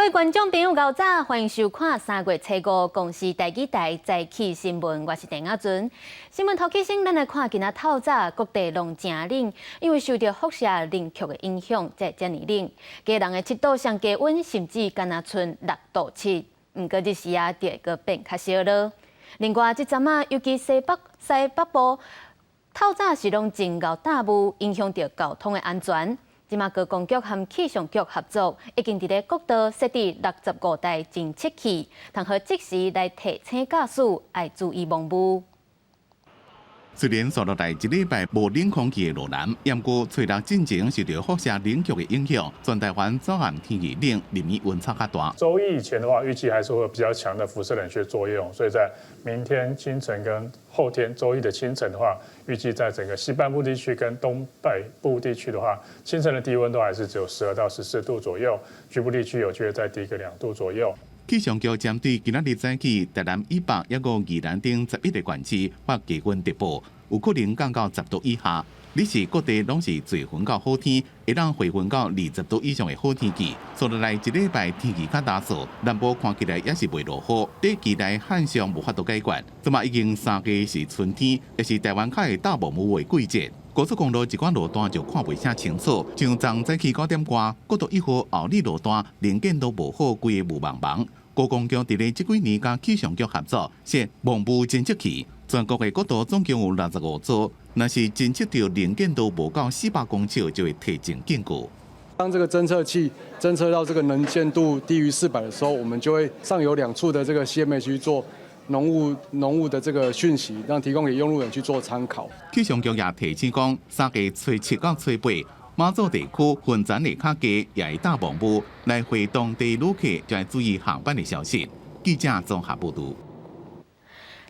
位觀眾朋友，𠢕早，歡迎收看3月初五公視台語台早起新聞，我是鄭亞尊。新聞頭起先，咱來看今仔透早各地攏誠冷，因為受著輻射冷卻的影響，才會遮爾冷。家人的7度上低溫，甚至干焦賰6度7。毋過這時啊，就會閣變較燒囉。另外，這陣仔尤其西北部透早時攏真𠢕大霧，影響著交通的安全。這馬高公局和氣象局合作，已經佇咧國道設置65台偵測器，通好即時來提醒駕駛愛注意濃霧。雖然紲落來一禮拜無冷空氣的落南，毋過初六進前受著輻射冷卻的影響，全台灣早暗天氣冷，日暝溫差較大。週一以前的話，預計還是會有比較強的輻射冷卻作用，所以在明天清晨跟後天週一的清晨的話，預計在整個西半部地區跟東北部地區的話，清晨的低溫都還是只有12到14度左右，局部地區有機會再低個2度左右。氣象局針對今仔日早起，台南以北抑閣宜蘭等11個縣市發低溫特報，有可能降到10度以下。彼時各地攏是濟雲到好天，會當回雲到20度以上的好天氣。紲落來一禮拜天氣較焦燥，南部看起來也是袂落雨。短期內旱象無法度解決。這馬已經3月是春天，也是台灣較會大霧霧的季節。高速公路一寡路段就看袂啥清楚，像昨早起9點外，國道1號后里路段能見度無好，規个霧茫茫。高公局佇咧這幾年佮氣象局合作，設霧霧偵測器，全國的國道總共有65座，若是偵測著能見度無夠400公尺，就會提前警告。當這個偵測器偵測到這個能見度低於400的時候，我們就會上游兩處的這個 CMH 去做濃霧的這個訊息，讓提供給用路人去做參考。氣象局也提醒講，3月初七到初八，馬祖地區雲層會較低，也會大霧霧，來回當地旅客就愛注意航班的消息。記者綜合報導。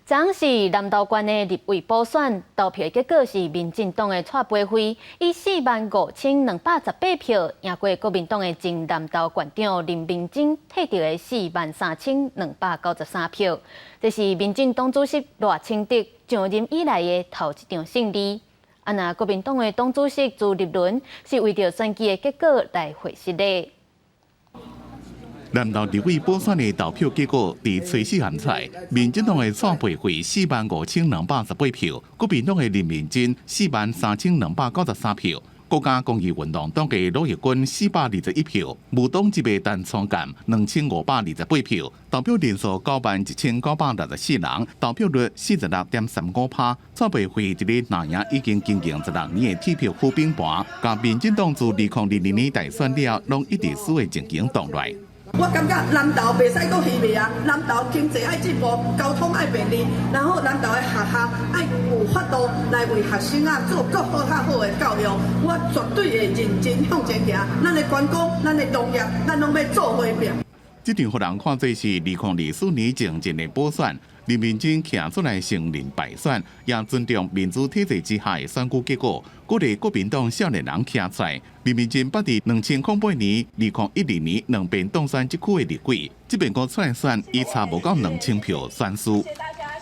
昨是南投縣的立委補選，投票結果是民進黨的蔡培慧以45,218票贏過國民黨的前南投縣長林明溱提著的43,293票，這是民進黨主席賴清德上任以來的頭一場勝利。啊，若國民黨的黨主席朱立倫是為著選舉的結果來回失禮。南投立委補選的投票結果佇初四喊出來，民進黨的蔡培慧45,218票，國民黨的林明溱43,293票，國家公益運動黨的盧益君421票，無黨籍的陳聰鑑2,528票，投票人數91,964人，投票率46.35%。蔡培慧佇咧藍營已經經營16年的鐵票好兵盤，佮民進黨自2022年大選了，攏一直輸的情形動來。我感覺南投袂使閣稀微啊！南投經濟愛進步，交通愛便利，然後南投的學校愛有法度來為學生仔做閣好較好的教育。我絕對會認真向前行。咱的觀光、咱的農業，咱攏欲做伙拼。這場予人看做是2024年前進的補選，林明溱徛出來承認敗選，也尊重民主體制之下的選舉結果。鼓勵國民黨少年人徛出來。林明溱捌佇2008年、2012年兩遍當選這區的立委，這遍閣出來選，伊差無夠2000票選輸。謝謝大家，謝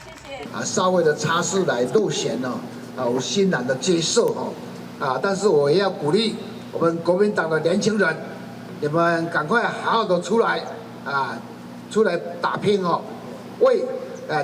謝。啊，稍微的差勢來入選哦，啊，我欣然的接受哦，啊，但是我也要鼓勵我們國民黨的年輕人，你們趕快好好的出來啊，出來打拼哦，為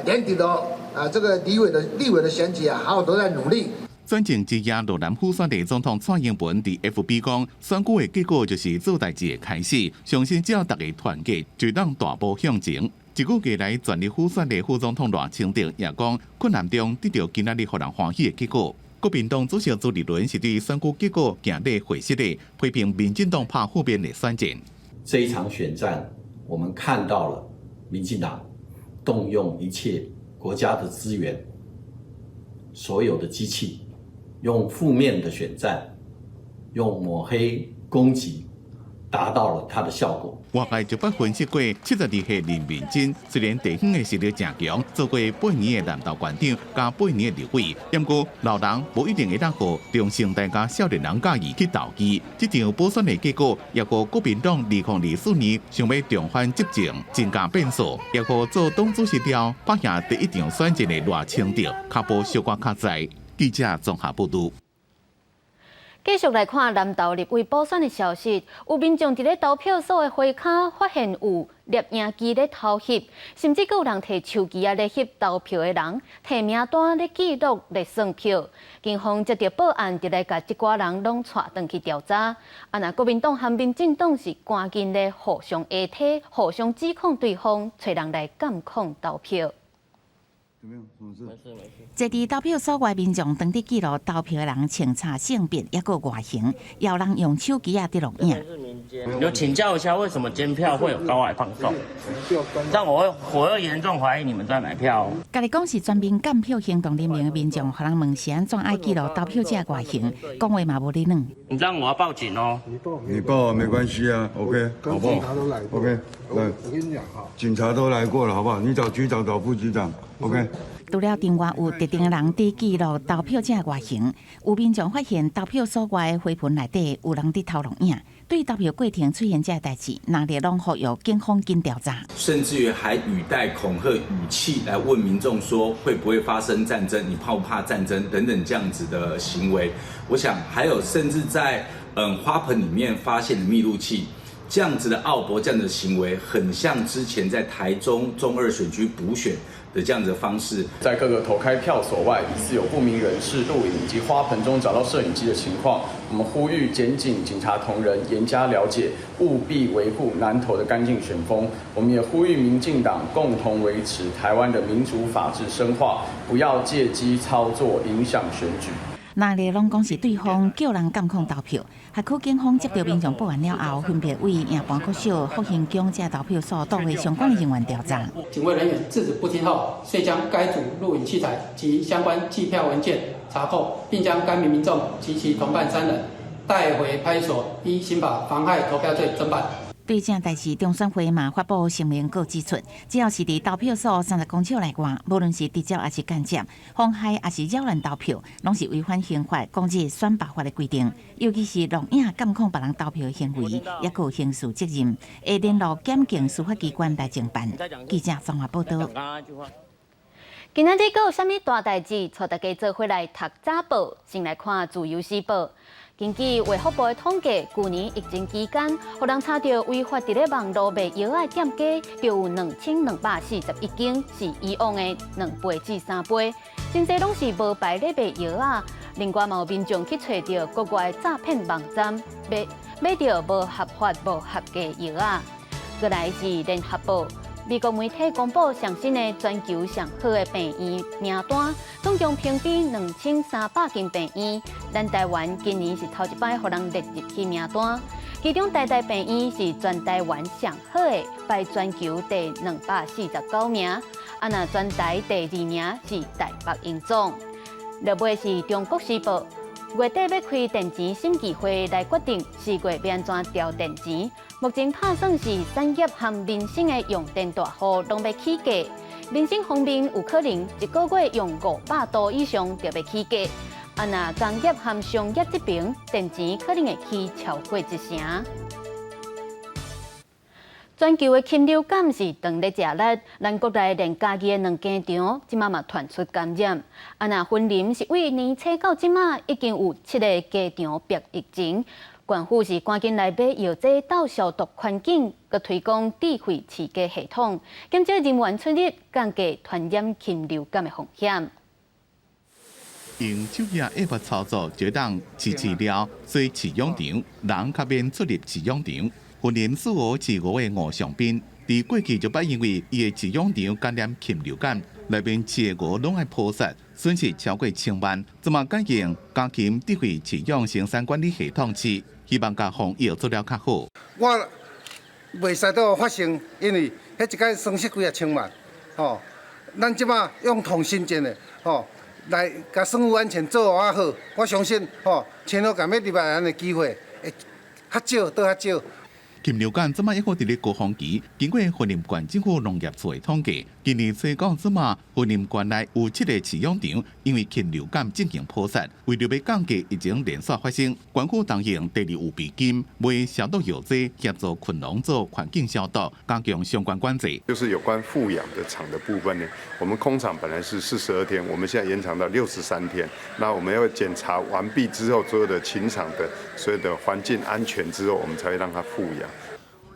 年底的啊這個立委的選舉啊，好好都在努力。選前之夜，落南輔選的總統蔡英文佇 FB 講，選舉的結果就是做代誌的開始，相信只要大家團結，就當大步向前。一個月來全力輔選的副總統賴清德也講，困難中得著今仔日予人歡喜的結果。國民黨主席朱立倫是對選舉結果行禮回失禮，批評民進黨拍負面的選戰。這一場選戰，我們看到了民進黨動用一切國家的資源，所有的機器，用負面的選戰，用抹黑攻擊，達到了它的效果。外界就捌分析過，72歲林明溱雖然地方的實力誠強，做過八年的南投縣長，佮八年的立委，毋過老人無一定會當予中生代佮少年人佮意去投機。這場補選的結果，也予國民黨2024年想欲重返執政，增加變數，也予做黨主席了，拍贏第一場選戰的賴清德，跤步小可較在。記者綜合報導。繼續來看南投立委補選的消息，有民眾佇咧投票所的花跤發現有攝影機咧偷翕，甚至閣有人提手機仔咧翕投票的人，提名單咧記錄咧算票。警方接著報案，就來共這寡人攏帶轉去調查。啊，若國民黨和民進黨是趕緊咧互相下體，互相指控對方，揣人來監控投票。坐佇投票所外民眾當佇記錄投票的人清查性別抑閣外形，也有人用手機仔佇錄影。有請教一下，為什麼監票會有高矮胖瘦？這樣我會嚴重懷疑你們在買票。家己講是全民監票行動聯盟的民眾，予人問是按怎愛記錄投票者外形，講話嘛無理軟。你這樣我要報警哦。你報啊，沒關係啊，OK，好不好？OK，來，我跟你講哈，警察都來過了，好不好？你找局長，找副局長，OK。除了另外有特定的人佇記錄投票者外形，有民眾發現投票所外的花盆內底有人佇偷錄影，對投票過程出現這代誌，若咧攏呼籲警方緊調查。甚至於還語帶恐嚇語氣來問民眾說會不會發生戰爭？你怕不怕戰爭？等等這樣子的行為，我想還有甚至在花盆裡面發現的密錄器。這樣子的奧博，這樣的行為，很像之前在台中中二選區補選的這樣子的方式。在各個投開票所外，疑似有不明人士錄影以及花盆中找到攝影機的情況，我們呼籲檢警、警察同仁嚴加了解，務必維護南投的乾淨選風。我們也呼籲民進黨共同維持台灣的民主法治深化，不要借機操作影響選舉。若咧攏講是對方叫人監控投票，轄區警方接著民眾報案了後，分別對營盤國小、復興宮這投票所到會相關的人員調查。警衛人員制止不聽後，遂將該組錄影器材及相關計票文件查扣，並將該名民眾及其同伴三人帶回派出所，依刑法妨害投票罪偵辦。對這代誌，中選會嘛發布聲明，閣指出，只要是佇投票所30公尺內外，無論是直接抑是間接，妨害抑是擾亂投票，攏是違反刑法、公職選罷法的規定。尤其是錄影監控別人投票的行為，抑閣有刑事責任，會聯絡檢警司法機關來偵辦。記者綜合報道。今仔日閣有啥物大代誌？帶大家做伙來讀早報，先來看《自由時報》。根據衛福部的統計，舊年疫情期間，予人查著違法佇咧網路賣藥仔的店家，就有2241間，是以往的2倍至3倍。真濟攏是無牌咧賣藥仔。另外嘛有民眾去揣著國外詐騙網站，買買著無合法、無合格藥仔。閣來是聯合報。美國媒體公布上新的全球上好的病院名單，總共評比2300間病院，咱台灣今年是頭一擺予人列入去名單。其中台大病院是全台灣上好的，排全球第249名。啊，若全台第二名是台北榮總。落尾是中國時報。月底欲開電錢審議會來決定4月欲按怎調電錢。目前拍算是產業和民生的用電大戶攏欲起價，民生方面有可能一個月用500度以上就欲起價。啊，若工業和商業這邊電錢可能會起超過一成。全球的禽流感是當咧食力，咱國內連嘉義的兩間場，這馬嘛傳出感染。啊，若雲林是對年初到這馬已經有七个雞場爆疫情，縣府是趕緊來買藥劑鬥消毒環境，閣推廣智慧飼雞系統，減少人員出入，降低傳染禽流感的風險。用手機 App 操作就當飼飼料、洗飼養場，人較免出入飼養場。雲林四湖飼鵝的吳尚斌，佇過去就捌因為伊的飼養場感染禽流感，內面飼的鵝攏愛撲殺，損失超過千萬。這馬改用家禽智慧飼養生產管理系統飼，希望共防疫做了較好。我袂使閣發生，因為彼一擺損失幾仔千萬，吼。咱這馬用同心戰的，吼，來共生物安全做較好。我相信，吼，禽流感欲入來的機會會較少，閣較少。禽流感這馬猶閣佇咧高峰期，經過雲林縣政府農業處的統計，今年初到這馬，雲林縣內有七個飼養場因為禽流感進行破產，為著欲降低疫情連續發生，縣府動用第二預備金買消毒藥劑協助禽農做環境消毒，加強相關管制。就是有關復養的場的部分呢，我們空場本來是42天，我們現在延長到63天。那我們要檢查完畢之後，所有的禽場的所有的環境安全之後，我們才會讓它復養。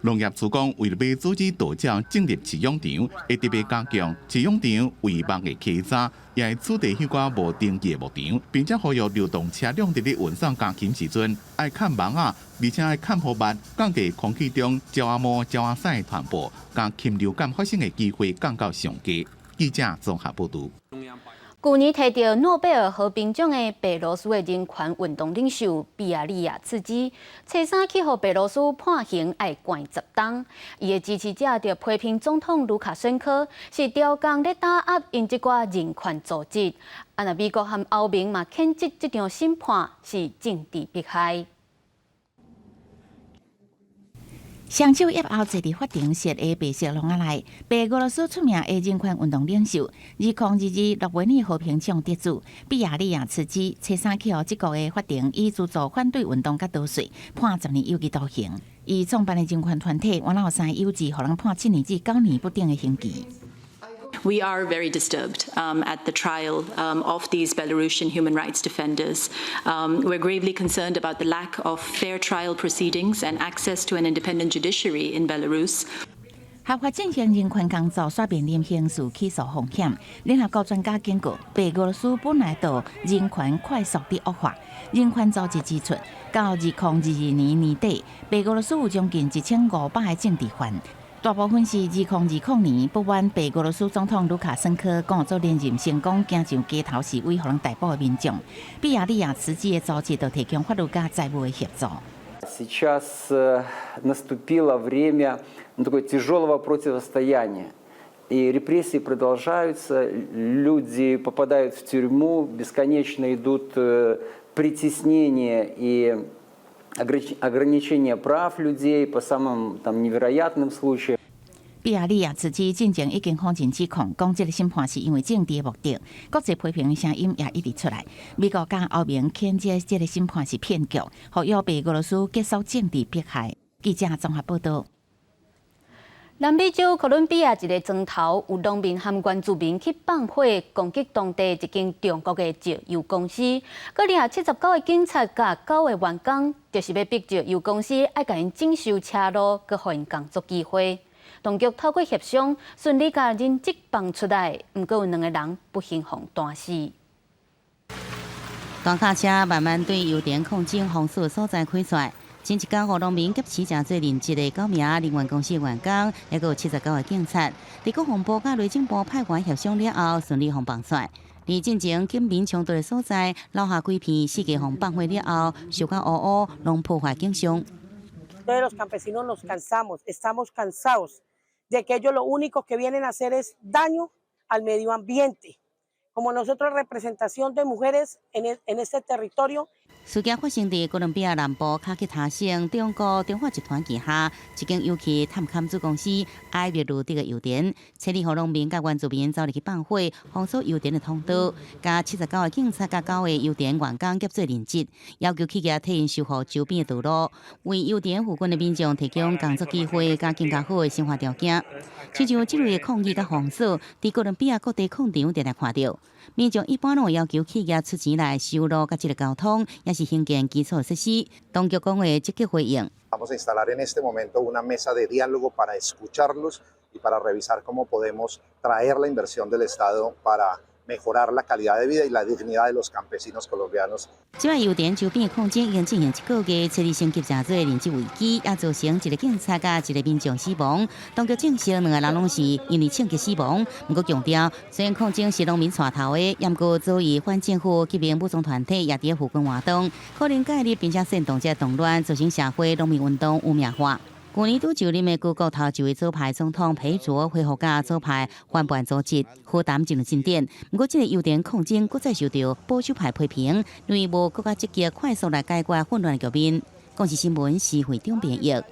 農業處講，為了欲阻止盜鳥進入飼養場，會特別加強飼養場圍網的稽查，也會取締彼寡無登記的牧場，並且呼籲流動車輛佇咧運送家禽時陣，愛崁網仔，而且愛崁予密，降低空氣中鳥仔毛、鳥仔屎傳播，共禽流感發生的機會降到上低。記者綜合報導。舊年提著諾貝爾和平獎的白羅斯的人權運動領袖比亞利亞茨基，初三去予白羅斯判刑愛關10冬。伊的支持者就批評總統盧卡申科是中共咧打壓𪜶這寡人權組織。啊，若美國和歐盟嘛譴責這場審判是政治迫害。雙手挹後坐佇法庭室的白色籠仔內，白俄羅斯出名的人權運動領袖，2022諾貝爾和平獎得主比亞利亞茨基，初三去予這國的法庭以資助反對運動佮逃稅，判10年有期徒刑。伊創辦的人權團體，原來有三个友子，予人判7年至9年不等的刑期。 We are very disturbed at the trial of these Belarusian human rights defenders. We're gravely concerned about the lack of fair trial proceedings and access to an independent judiciary in Belarus. 合法進行人權工作，煞面臨刑事起訴風險。聯合國專家警告，白俄羅斯本來就人權快速佇惡化。人權組織指出，到2022年年底，白俄羅斯有將近1500個政治犯。大部分是2020年不滿白俄羅斯總統盧卡申科講做連任成功，行上街頭示威，予人逮捕的民眾。比亞利亞茨基的組織就提供法律佮財務的協助。 Сейчас наступило время такого тяжелого противостояния, и репрессии продолжаются, люди попадают в тюрьму, бесконечно идут притеснения и ограничения прав людей по самым там невероятным случаям。比亞利亞茨基進前已經否認指控，講這个審判是因為政治的目的。國際批評聲音也一直出來，美國佮歐盟譴責這个審判是騙局，呼籲白俄羅斯結束政治迫害。記者綜合報導。南美洲哥倫比亞一个莊頭有農民和原住民去放火攻擊當地一間中國的石油公司，閣掠79個警察佮九個員工，就是欲逼石油公司愛共𪜶整修車路，閣予𪜶工作機會。當局透過協商，順利共人質放出來，毋過有兩个人不幸予彈死。大卡車慢慢對油田礦井封鎖所在開出來。前一工，予農民挾持成做人質的九名能源公司員工，抑閣有79個警察，佇國防部佮內政部派員協商了後，順利予放出來。佇進前警民衝突的所在，留下幾片四界予放火了後，燒甲烏烏，攏破壞景象。 Los campesinos nos cansamos, estamos cansados de que ellos lo único que vienen a hacer es daño al medio ambiente. Como nosotros representación de mujeres en este territorio. 事件發生佇哥倫比亞南部卡吉塔省中國中化集團旗下一間油氣探勘子公司埃密魯德的油田，初二予農民佮原住民走入去放火，封鎖油田的通道，共79個警察佮九個油田員工劫做人質，要求企業替𪜶修復周邊的道路，為油田附近的民眾提供工作機會佮更加好的生活條件。親像這類的抗議佮封鎖，佇哥倫比亞各地礦場定定看著。民眾一般攏會要求企業出錢來修路佮這个交通，抑是興建基礎設施。當局講會積極回應。 Vamos a instalar en este momento una mesa de diálogo para escucharlos y para revisar cómo podemos traer la inversión del Estado para mejorar la calidad de vida y la dignidad de los campesinos colombianos。這擺油田周邊的礦井已經進行一個月，初二升級成做人質危機，也造成一个警察佮一个民眾死亡。當局證實兩个人攏是因為槍擊死亡。毋過強調，雖然礦井是農民帶頭的，毋過早已反政府革命武裝團體也佇附近活動，可能介入並且煽動這個動亂，造成社會農民運動污名化。去年拄就任的舊國頭一位左派總統裴卓恢復佮左派反叛組織，和談進入進展。毋過，這个油田礦井閣再受著保守派批評，因為無閣較積極快速來解決混亂的局面。公視新聞施惠中編譯。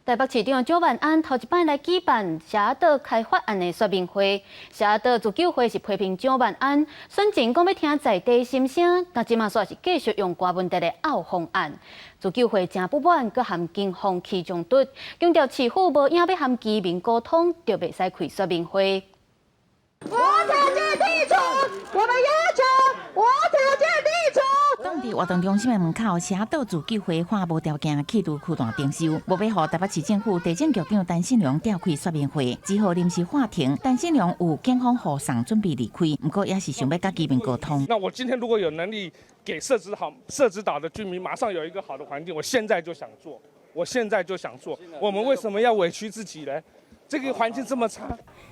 台北市長蔣萬安頭一擺來舉辦社島開發案的說明會，社島自救會是批評蔣萬安選前講欲聽在地心聲，但這馬煞是繼續用柯文哲來拗方案。自救會誠不滿，閣和警方起衝突，強調市府無影欲和居民溝通，就袂使開說明會。無條件剔除，我們要求無條件剔除。擋佇活動中心的門口，社島自救會喊無條件去除區段徵收，無欲予台北市政府地政局長陳信良召開說明會，只好臨時喊停。陳信良有警方護送準備離開，毋過也是想欲佮居民溝通。那我今天如果有能力給社子島的居民馬上有一個好的環境，我現在就想做，我現在就想做。我們為什麼要委屈自己呢？這個環境這麼差。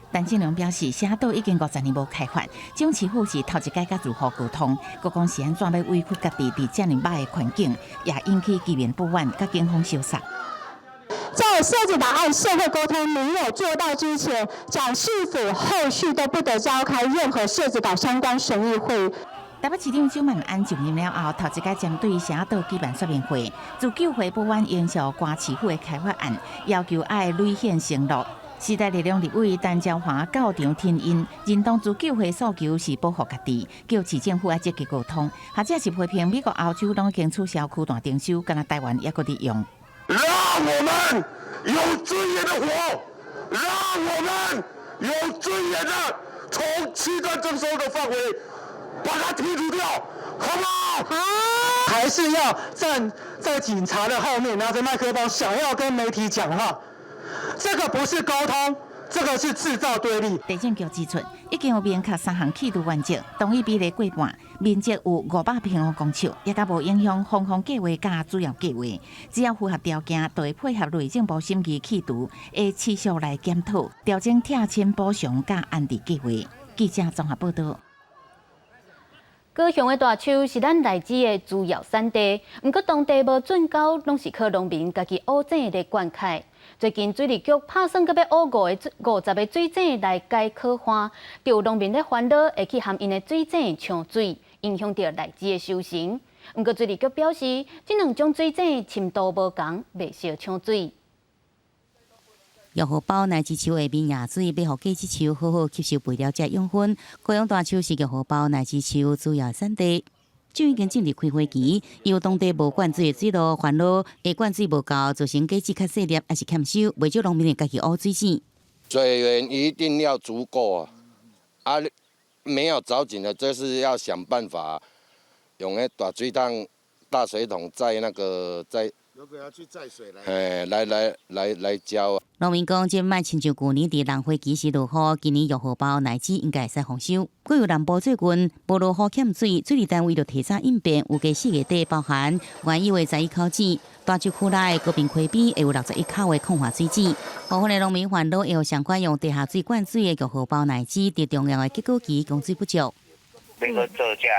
陳信良表示，社島已經50年無開發，蔣市府是頭一擺佮住戶溝通，閣講是按怎欲委屈家己佇遮爾䆀的環境，也引起居民不滿，佮警方相殺。在社子島案社會溝通沒有做到之前，蔣市府後續都不得召開任何社子島相關審議會。台北市長蔣萬安就任了後，頭一擺針對社島舉辦說明會，自救會不滿延續柯市府的開發案，要求愛履行承諾。時代力量立委陳椒華到場挺𪜶，認同自救會訴求是保護家己，叫市政府愛積極溝通，或者是批評美國、歐洲攏已經取消區段徵收，干焦台灣猶閣佇用。讓我們有尊嚴的活，讓我們有尊嚴的從區段徵收的範圍把它剔除掉，好不好？好。還是要站在警察的後面，拿着麥克風，想要跟媒體講話。這個不是溝通，這個是製造對立。地政局指出，已經有明確三項去除原則，同意比例過半，面積有500平方公尺，也較無影響防風計畫佮主要計畫。只要符合條件，就會配合內政部審議去除，會持續來檢討調整拆遷補償佮安置計劃。記者綜合報道。高雄的大樹是咱荔枝的主要產地，毋過當地無圳溝，攏是靠農民家己挖井來灌溉。最近水利局拍算閣欲挖50個水井來解渴旱，就有農民咧煩惱會去和𪜶的水井搶水，影響著荔枝的收成。毋過水利局表示，這兩種水井深度無仝，袂相搶水。玉荷包荔枝樹下面迺水，欲予果子樹好好吸收肥料遮養分。高雄大樹是玉荷包荔枝樹主要產地。就已經進入開花期，因為當地無灌水的水路，煩惱會灌水無夠，造成果子較細粒，抑是欠收，袂少農民會家己挖水井。水源一定要足夠啊！啊，沒有鑿井的，就是要想辦法用彼大水桶、大水桶載那個載。如果要去載水來，嘿，來來來來澆啊！農民講，這莫親像舊年佇隆花期時落雨，今年玉荷包荔枝應該會使豐收。閣有南部最近無落雨欠水，水利單位就提早應變，預計4月底包含原有的11口井，大樹區內高屏溪邊會有61口的礦化水井。部分的農民煩惱會予相關用地下水灌水的玉荷包荔枝，佇重要的結果期供水不足。欲閣做這个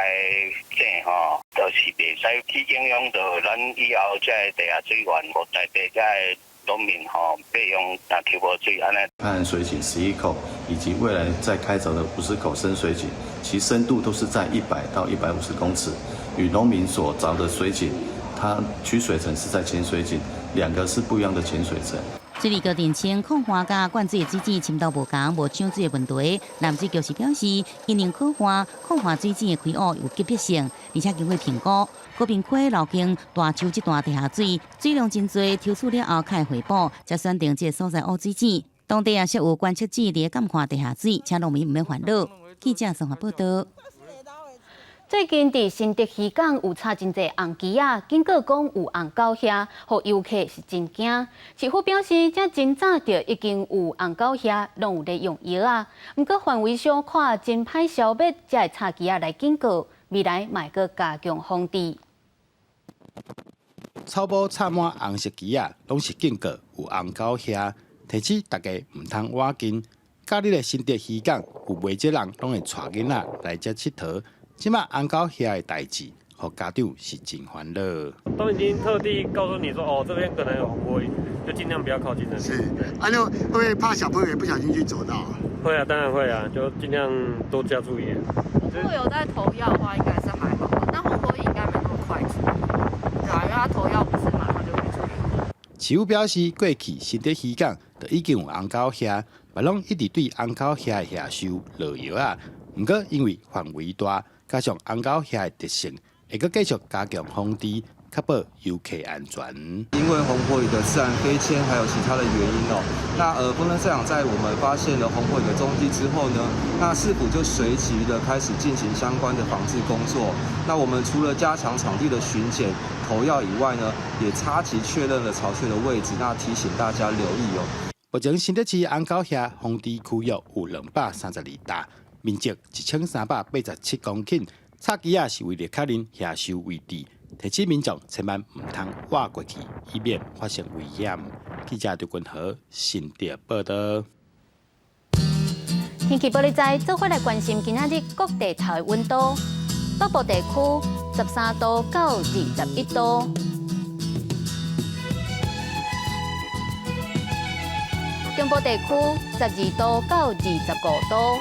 井吼，就是袂使去影響著咱以後這个地下水源，予在地這个農民吼，欲用若抽無水按呢。泮水井11口，以及未來在開鑿的50口深水井，其深度都是在100到150公尺，與農民所鑿的水井，它取水層是在淺水井，兩個是不一樣的淺水層。水利局澄清，礦化佮灌水的水井深度無仝，無搶水的問題。南水局是表示，因應可旱，礦化水井的開挖有急迫性，而且經過評估，高屏溪流經大樹這段地下水水量真濟，抽取了後較會回補，才選定這个所在挖水井。當地也設有觀測者佇監看地下水，請農民毋免煩惱。記者綜合報道。最近佇新竹漁港有插真濟紅旗仔，警告講有紅狗蟻，予遊客是真驚。市府表示，這真早就已經有紅狗蟻，攏有咧用藥仔。毋過範圍小看真歹消滅，才會插旗仔來警告，未來嘛會閣加強防治。草埔插滿紅色旗仔，攏是警告有紅狗蟻，提醒大家毋通倚近。假日的新竹漁港有袂少人攏會帶囡仔來遮𨑨迌。這馬紅狗蟻的代誌，予家長是真煩惱。都已經特地告訴你說，哦，這邊可能有紅火蟻，就盡量不要靠近那裡。是，啊，那會不會怕小朋友也不小心去走到？會啊，當然會啊，就盡量多加注意。如果有在投藥的話，應該是還好，但紅火蟻應該沒那麼快出，對啊，因為它投藥不是馬上就會出現。市府表示，過去新竹漁港就已經有紅狗蟻，嘛攏一直對紅狗蟻的蟻獸落藥仔。毋過因為範圍大，加上紅狗蟻的特性，會閣繼續加強防治，確保遊客安全。因為紅火蟻的自然飛遷，還有其他的原因哦。那豐登賽場在我們發現了紅火蟻的蹤跡之後呢，那市府就隨即的開始進行相關的防治工作。那我們除了加強場地的巡檢、投藥以外呢，也插旗確認了巢穴的位置，那提醒大家留意哦。目前新竹市紅狗蟻防治區域有232甲，面積1387公頃。插旗仔是為了確認蟻獸位置，提醒民眾千萬毋通倚過去，以免發生危險。記者劉君和新竹報導。天氣報你知，做伙來關心今仔日各地頭的溫度。北部地區13度到21度，中部地區12度到25度。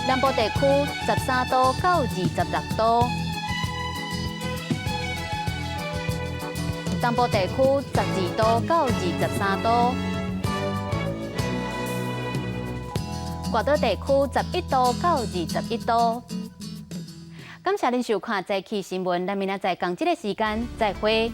南部地區13度到26度，東部地區12度到23度，外島地區11度到21度。感謝您收看《早起新聞》，咱明仔載仝這个時間再會。